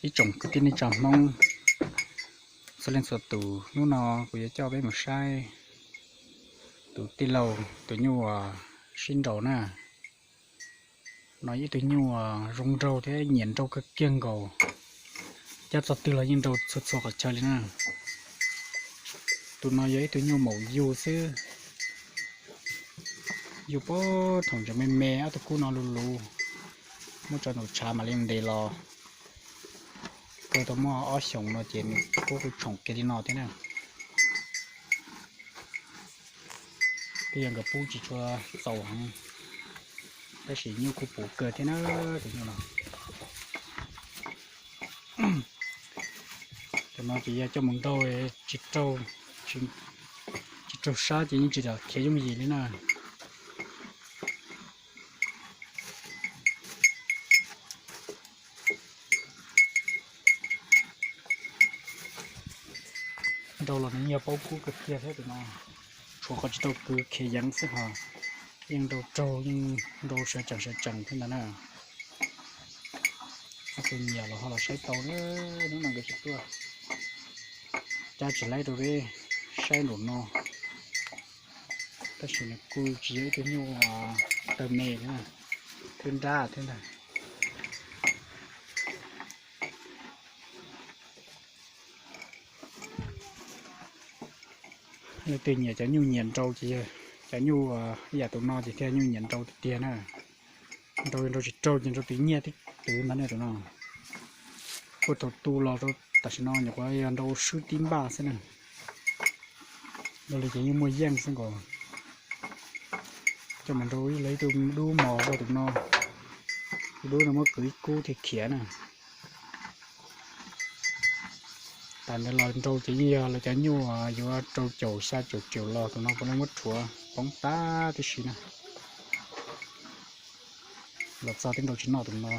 Ib tsoom kwv tij neej tsa Hmoob txhua leej txhua tus, hnub no kuv yuav coj peb mus saib tus tij laug tus nyuj uas sib nraus na. No yog ib tug nyuj uas zoo nraug thiab nyiam nraug kawg kiag nkaus, cab txog twg los yeej nraus txhua txhua qhov chaw li na. Tus no yog ib tug nyuj maum yug xwb, yug pag thaum ntses me me ob tug kub no luv luv, muab tso nraum tshav mam li ntes los. Kaw tau muaj ob xyoos no ces nws kuj kuj tshoom kiag li no thiab na. Twb yog nkawd pub tsis tshua txaus heev, tab sis nyuj kuj puv kawg thiab na. Tus nyuj no, tus no ces yog coj mus nrau, tsis raug, tsis raug sab ces yeej tsis lam khiav yooj yim li na. Nrau los nws yeej yog paub kub kawg kiag thiab tus no, tshuav qhov tsis tau kwv khiav yeev xwb ho yeej nrau raug, yeej nrau sawv tsees sawv tsees thiab ntag na. Tus nyiam los ho los saib tau na, hnub no nkawd tsis tuaj, cab tsis laib rau peb saib nraum no. Tab sis nws kuj tsis yog ib tug nyuj tawg me thiab, twb nrab thiab ntag. Leej twg nyiam cov nyuj nyiam nrau ces cov nyuj ib yam tus no ces thiaj nyuj nyiam nrau tiag tiag na. Nrau nrau tsis raug ces nrau tus nyiaj tib twv ntag ne tus no. Kuj thaum tu los rau tam sim no nyuam qhuav yog nrau swb tib npaj xwb na. Nrau li ces yeej muaj yeej xwb nkaus. Coj mus nrau ib leeg ib tug dub mos rau tus no, tus dub no muab kwv ib kub thiaj khiav na. Tas ntawd los nrau ces yeej yog lawv cov nyuj yuav rau caum xya caum triệu los tus no puav leej muab rhuav poob tag tib si na. Los txog twb nrau tsis noj tus no.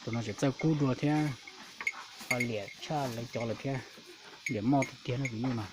Tus no tseem txawj kub dua thiab, ho liam tshaj lawv cov lawm thiab. Liam moj tiag tiag no tus nyuj no.